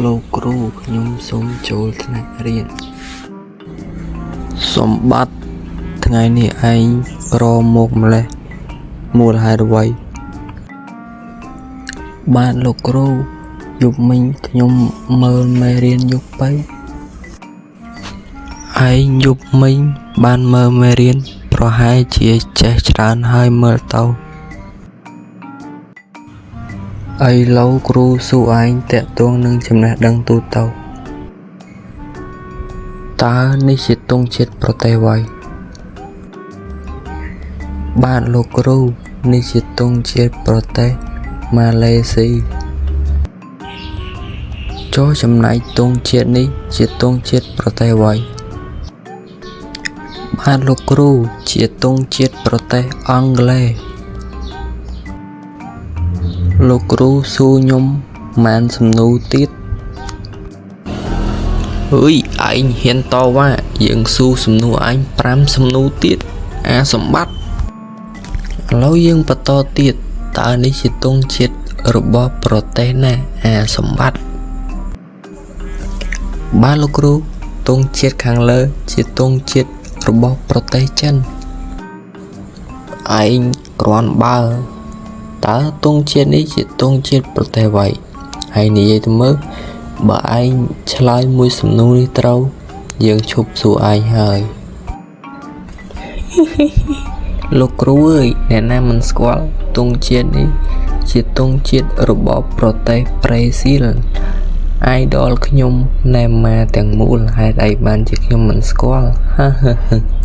លោកគ្រូខ្ញុំសូមចូលថ្នាក់រៀនសម្បត្តិថ្ងៃនេះឯងរមកម្លេះមូលហេតុអ្វីបាទលោកគ្រូយប់មិញខ្ញុំមើលមេរៀនយប់ពេកឯងយប់មិញបានមើលមេរៀនប្រហែលជាចេះច្រើនហើយមើលទៅឥឡូវគ្រូសួរឯងទាក់ទងនឹងចំណេះដឹងទូទៅតើនេះជាទង់ជាតិប្រទេសអ្វីបាទលោកគ្រូនេះជាទង់ជាតិប្រទេសម៉ាឡេស៊ីចុះចំណែកទង់ជាតិនេះជាទង់ជាតិប្រទេសអ្វីបាទលោកគ្រូជាទង់ជាតិប្រទេសអង់គ្លេសលោកគ្រូសួរខ្ញុំម៉ានសំណួរទៀតអើយឯងហ៊ានតវ៉ាយើងសួរសំណួរឯង5សំណួរទៀតអាសម្បត្តិឥឡូវយើងបន្តទៀតតើនេះជាទង់ជាតិរបស់ប្រទេសណាអាសម្បត្តិបាទលោកគ្រូទង់ជាតិខាងលើជាទង់ជាតិរបស់ប្រទេសចិនឯងគ្រាន់បើតើទង់ជាតិនេះជាទង់ជាតិប្រទេសអ្វីហើយនិយាយទៅមើលបើឯងឆ្លើយមួយសំណួរនេះត្រូវយើងឈប់សួរឯងហើយលោកគ្រូអើយអ្នកណាមិនស្គាល់ទង់ជាតិនេះជាទង់ជាតិរបស់ប្រទេសប្រេស៊ីលអាយដលខ្ញុំណែម៉ាទាំងមូលហេតុអីបានជាខ្ញុំមិនស្គាល់ហាហាហា។